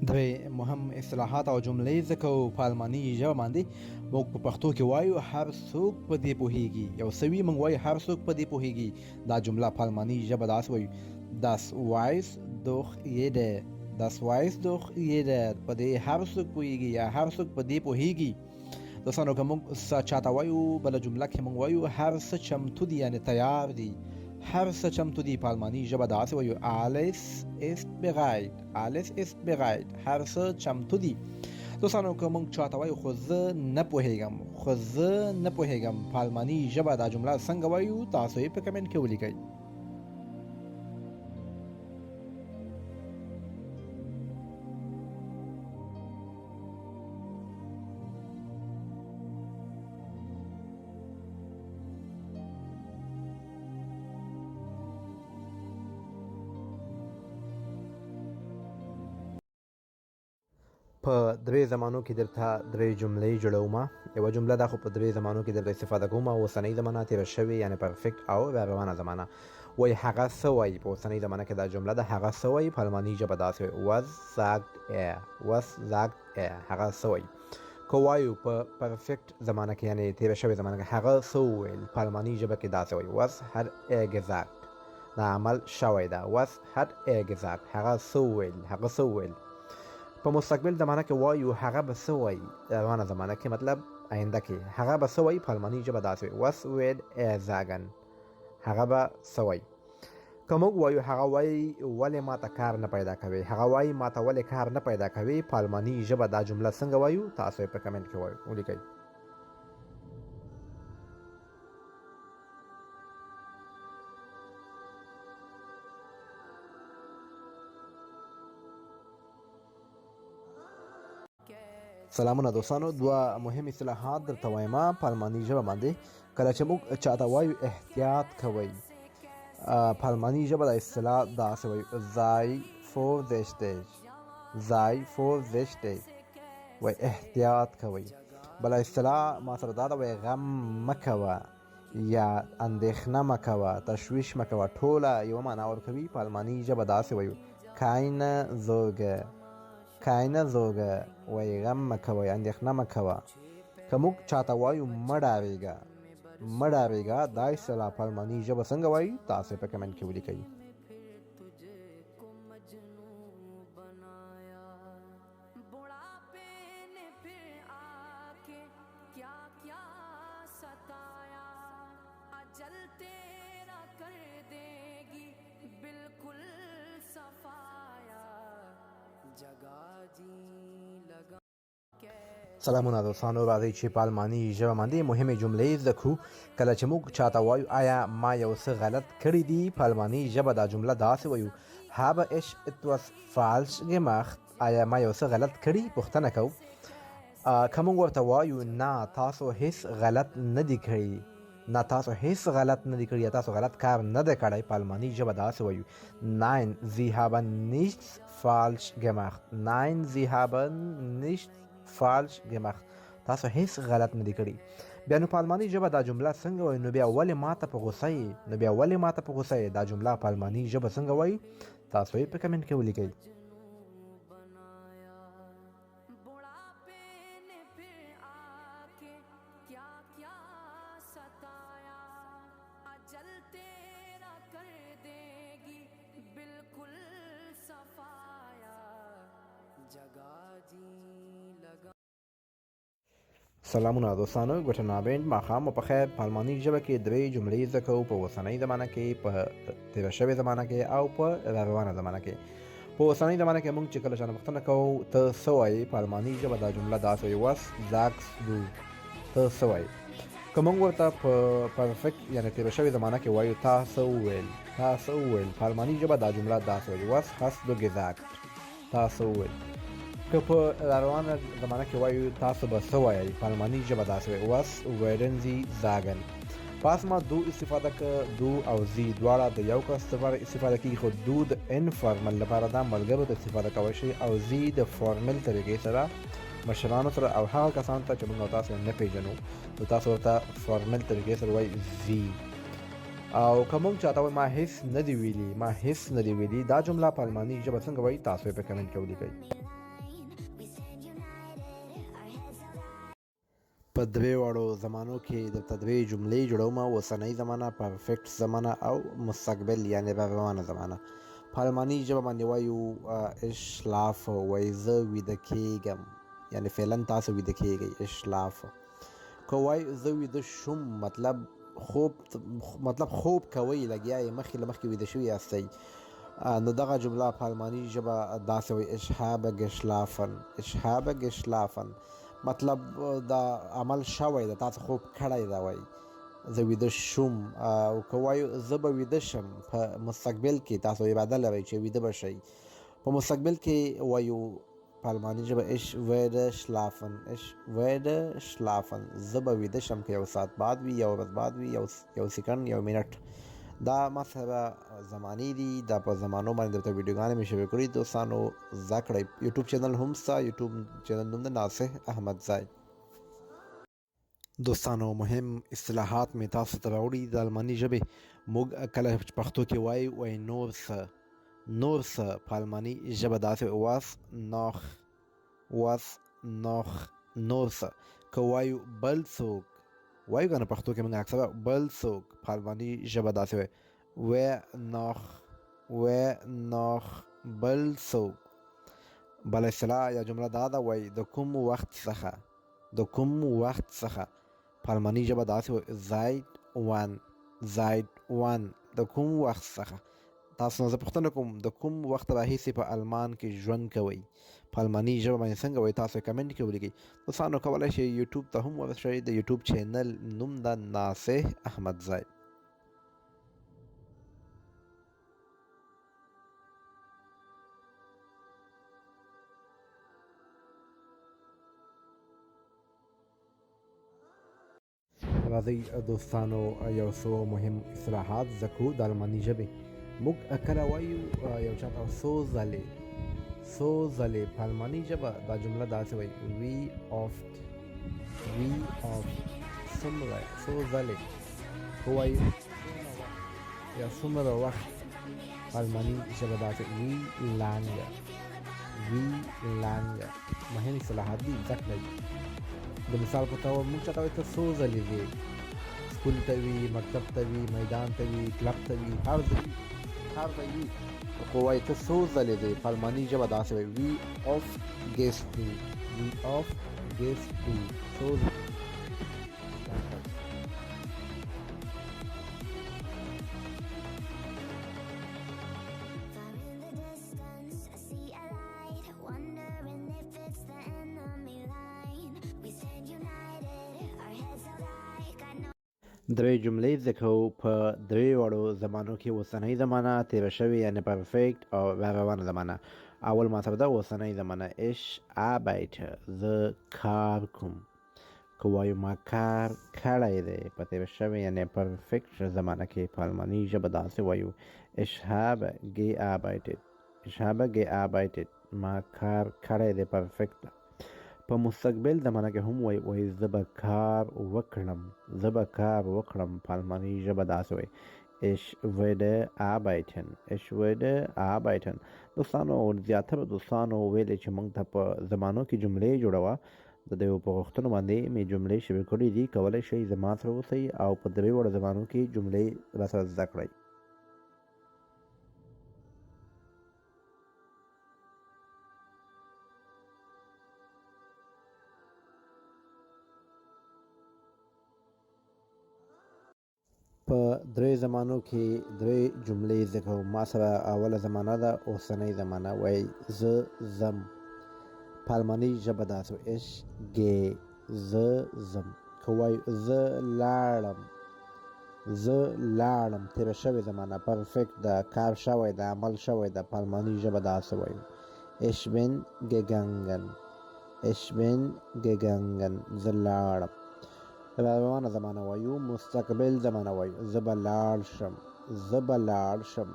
درې مهم اصطلاحات او جملې ځکه په الماني ژبه باندې موږ په پښتو کې وایو هر څوک په دې پوهیږي. یو څه وي موږ وایو هر څوک په دې پوهیږي، دا جمله په الماني ژبه داسې وایو Das weiß doch jeder. Das weiß doch jeder. په دې هر څوک پوهیږي یا هر څوک په دې پوهیږي. دوستانو که موږ څه چاته وایو بله جمله کې موږ وایو هر څه چمتو دي یعنې تیار دي. هر څه چمتو دي په الماني ژبه داسې وایو alles ist bereit. Alles ist bereit. هر څه چمتو دي. دوستانو که موږ چاته وایو خو زه نه پوهیږم، خو زه نه پوهیږم، په الماني ژبه دا جمله څنګه وایو؟ تاسو یې په کمنټ کې ولیکئ. په درې زمانو کې درته درې جملې جوړوم. یوه جمله دا خو په درې زمانو کې درته استفاده کوم، اوسنۍ زمانه، تېره شوې یعنې پرفیکټ، او را روانه زمانه. وایي هغه څه وایي؟ په اوسنۍ زمانه کې دا جمله ده، هغه څه وایي؟ په الماني ژبه داسې وایي was sagt er. Was sagt er. هغه څه وایي؟ که وایو په پرفیکټ زمانه کې یعنې تېره شوې زمانه کې هغه څه وویل، په الماني ژبه کې داسې وایي was hat er gesagt. دا عمل شوی ده. Was hat er gesagt. هغه څه وویل؟ هغه څه وویل؟ په مستقبل زمانه کې وایو هغه به څه وایي؟ روانه زمانه کې مطلب آینده کې هغه به څه وایي؟ په الماني ژبه داسې وایي was wird er sagen. هغه به څه وایي؟ که موږ وایو هغه وایي ولې ماته کار نه پیدا کوي، هغه وایي ماته ولې کار نه پیدا کوي، په الماني ژبه دا جمله څنګه وایو؟ تاسو یې په کمنټ کې وایو ولیکئ. سلامونه دوستانو، دوه مهم اصطلاحات درته وایم په الماني ژبه باندې. کله چې موږ چاته وایو احتیاط کوئ، په الماني ژبه دا اصطلاح داسې وایو sei vorsichtig. Sei vorsichtig وایي احتیاط کوئ. بله اصطلاح ما سره دا ده، وایي غم مه کوه یا اندېښنه مه کوه، تشویش مه کوه، ټوله یوه معنا ورکوي. په الماني ژبه داسې وایو keine Sorge. Keine Sorge وایي غم مه کوئ، اندېښنه مه کوه. که موږ چاته وایو مه ډارېږه، مه ډارېږه، دا اصطلاح په الماني ژبه څنګه وایي؟ تاسو یې په کمنټ کې ولیکئ. سلامونه دوستانو، راځئ چې په الماني ژبه باندې مهمې جملې زده کړو. کله چې موږ چاته وایو آیا ما یو څه غلط کړي دي، په الماني ژبه دا جمله داسې وایو habe ich etwas falsch gemacht. آیا ما یو څه غلط کړي؟ پوښتنه کوو. که موږ ورته وایو نه تاسو هیڅ غلط نه دي کړي، نه تاسو هیڅ غلط نه دي کړي یا تاسو غلط کار نه دی کړی، په الماني ژبه داسې وایو nein sie haben nichts falsch gemacht. Nein sie haben nichts falsch gemacht. تاسو هیڅ غلط نه دي کړي. بیا نو په الماني ژبه دا جمله څنګه وایو؟ نو بیا ولې ماته په غوسه یې؟ نو بیا ولې ماته په غوسه یې؟ دا جمله په الماني ژبه څنګه وایو؟ تاسو یې په کمنټ کې ولیکئ. سلامونه دوستانو، Guten Abend، ماښام مو په خیر. په الماني ژبه کې درې جملې زده کوو، په اوسنۍ زمانه کې، په تېره شوې زمانه کې او په روانه زمانه کې. په اوسنۍ زمانه کې موږ چې کله چانه پوښتنه کوو ته څه وایې، په الماني ژبه دا جمله داسې وایي was sagst du. ته څه وایې؟ که موږ ورته په پرفیکټ یعنې تېره شوې زمانه کې وایو تا څه وویل، تا څه وویل، په الماني ژبه دا جمله داسې وایي was hast du gesagt. تا څه وویل؟ که په روانه زمانه کې وایو تاسو به څه وایئ، په الماني ژبه داسې وایي was werden Sie sagen. پس ما du استفاده که du او Sie دواړه د یو کس لپاره استفاده کیږي، خو du د informal لپاره دا ملګرو ته استفاده کولی شي او Sie د formal طریقې سره مشرانو سره او هغه کسانو ته چې موږ او تاسو نه پیژنو، نو تاسو ورته formal طریقې سره وایي Sie. او که موږ چاته وایو ما هیڅ نه دی ویلي، ما هیڅ نه دی ویلي، دا جمله په الماني ژبه څنګه وایي؟ تاسو یې په کمنټ کې ولیکئ. په درې واړو زمانو کې درته درې جملې جوړوم، اوسنۍ زمانه، پرفیکټ زمانه او مستقبل یعنې روانه زمانه. په الماني ژبه باندې وایو ich schlafe، وایي زه ویده کیږم، یعنې فعلا تاسو ویده کیږئ، ich schlafe. که وایو زه ویده شوم، مطلب خوب، مطلب خوب کوئ، لګیا یې، مخکې له مخکې ویده شوي یاستئ، نو دغه جمله په الماني ژبه داسې وایي ich habe geschlafen، ich habe geschlafen، مطلب دا عمل شوی ده، تاسو خوب کړی ده، وایي زه ویده شوم. او که وایو زه به ویده شم، په مستقبل کې تاسو اراده لرئ چې ویده به شئ، په مستقبل کې وایو په الماني ژبه ich werde schlafen، ich werde schlafen، زه به ویده شم، که یو ساعت بعد وي، یو ورځ بعد وي، یو سیکنډ، یو منټ. دا ما سره زمانې دي، دا په زمانو باندې درته ویډیوګانې مې شروع کړي دوستانو، زده کړئ. یوټیوب چینل هم شته، یوټیوب چینل نوم د ناصح احمدزی. دوستانو مهم اصطلاحات مې تاسو ته راوړي د الماني ژبې. موږ کله چې پښتو کې وایو، وایي نور څه، نور څه په الماني ژبه داسې was noch، was noch، نور څه. که وایو بل څوک، وایو که نه پښتو کې موږ اکثره بل څوک، په الماني ژبه داسې وایي wer noch، wer noch، بل څوک. بله اصطلاح یا جمله دا ده، وایي د کوم وخت څخه، د کوم وخت څخه، په الماني ژبه داسې وایي seit wann، seit wann، د کوم وخت څخه. تاسو نه زه پوښتنه کوم، د کوم وخت راهیسې په المان کې ژوند کوئ؟ په الماني ژبه باندې څنګه وایي؟ تاسو کمنټ کې ولیکئ. دوستانو کولی شئ یوټیوب ته هم ورشئ، د یوټیوب چینل نوم ده ناصح احمدزی. راځئ دوستانو یو څو مهم اصطلاحات زده کړو د الماني ژبې. موږ کله وایو یو چا ته څو ځلې، څو ځلې، په الماني ژبه دا جمله داسې وایي wie oft، wie oft، څومره، څو ځلې. که وایو یا څومره وخت، په الماني ژبه داسې wie lange، wie lange. مهم اصطلاحات دي، زده کړئ. د مثال په توګه موږ چاته وایو ته څو ځلې ځې، سکول ته وي، مکتب ته وي، میدان ته وي، کلب ته وي، هر ځای وي، هر ځای وي، خو وایي ته څو ځلې ځې، په الماني ژبه داسې وایي wie oft gehst du، wie oft gehst du، څو ځلې. Far in the distance, I see a light, wondering if it's the enemy line. We stand united, our heads held high, got no درې جملې زده کوو په درې واړو زمانو کې، اوسنۍ زمانه، تېره شوې یعنې پرفیکټ، او روانه زمانه. اول ما سره ده اوسنۍ زمانه، ich arbeite، زه کار کوم. که وایو ما کار کړی دی، په تېره شوې یعنې پرفیکټ زمانه کې په الماني ژبه داسې وایو ich habe gearbeitet، ich habe gearbeitet، ما کار کړی دی، پرفیکټ ده. په مستقبل زمانه کې هم وایي، وایي زه به کار وکړم، زه به کار وکړم، په الماني ژبه داسې وایي ich werde arbeiten، ich werde arbeiten. دوستانو زیاتره دوستانو ویلې چې موږ ته په زمانو کې جملې جوړوه، د دې په غوښتنو باندې مې جملې شروع کړې دي. کولی شئ زما سره اوسئ او په درې واړو زمانو کې جملې راسره زده کړئ. په درې زمانو کې درې جملې زده کوم. ما سره اوله زمانه ده، اوسنۍ زمانه، وایي زه ځم، په الماني ژبه داسې وایي ich gehe، زه ځم. که وایو زه لاړم، زه لاړم، تېره شوې زمانه، پرفیکټ ده، کار شوی ده، عمل شوی ده، په الماني ژبه داسې وایو ich bin gegangen، ich bin gegangen، زه لاړم. روانه زمانه وایو، مستقبل زمانه وایو، زه به لاړ شم، زه به لاړ شم.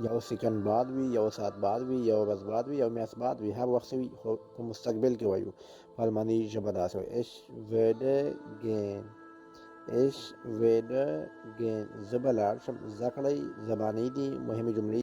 یو سیکنډ بعد وي، یو ساعت بعد وي، یو ورځ بعد وي، یو میاشت بعد وي، هر وخت وي، خو په مستقبل کې وایو. په الماني ژبه داسې وایو ich werde gehen، ich werde gehen، زه به لاړ شم. زده کړئ، زمانې دي، مهمې جملې.